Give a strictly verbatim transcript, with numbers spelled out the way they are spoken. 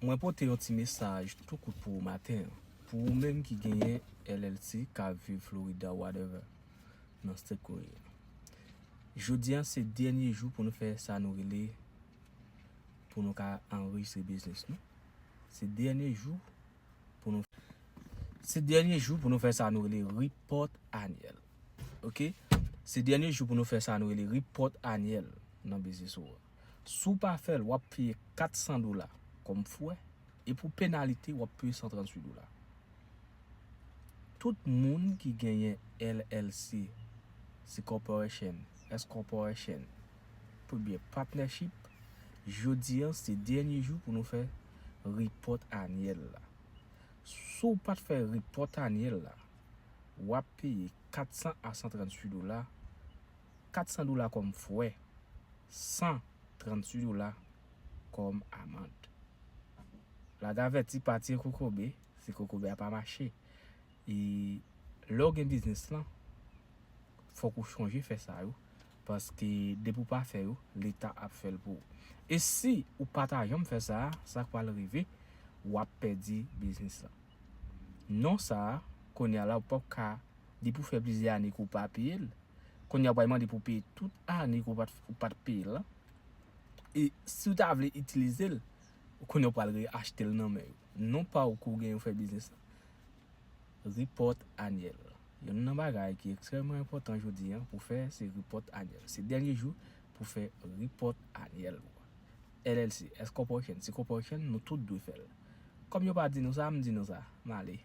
Mwen pote yon ti mesaj tou kout pou ou maten an. Pou ou menm ki genyen L L C, k ap viv Florida, whatever, nan state kote w ye. Jodi an se dènye jou pou nou fè sa nou rele, pou nou ka anrejistre biznis nou. Se dènye jou pou nou se dènye jou pou nou fè sa nou rele report anyèl. Oke? Se dènye jou pou nou fè sa nou rele report anyèl nan biznis ou an. Si w pa fè l, w ap peye kat san dola kòm frè, e pou penalite, w ap peye san tranntuit dola. Tout moun ki genyen L L C, C corporation, S corporation, oubyen partnership, jodi an se dènye jou pou nou fè report anyèl la. Si w pa t fè report anyèl la, w ap peye kat san a san tranntuit dola, kat san dola kòm frè, san tranntuit dola kòm amann. Lage avèti, pa tire kokobe, si kokobe a pa mache. E lè w gen biznis lan, fòk ou chonje fè sa yo, paske depi w pa fè yo, Leta ap fè l pou ou. E si ou pa ta janm fè sa, sa k pral rive, w ap pèdi biznis lan. Non sa a, kounye a la, ou p ap ka, depi w fè plizyè ane ke w pa peye l, kounye a w pral mande pou w peye tout ane ke w pa t, ou pa t peye l lan. E si w ta vle itilize l, kounye a w pral reachte l nan men yo. Non pa w ke w genyen w fè biznis lan. Report anyèl. Youn nan bagay ki ekstrèmman enpòtan jodi an pou fè, se report anyèl. Se dènye jou pou fè report anyèl ou an. L L C, S corporation, C corporation, nou tout dwe fè l. Kòm yo pa di nou sa, m di nou sa. M ale.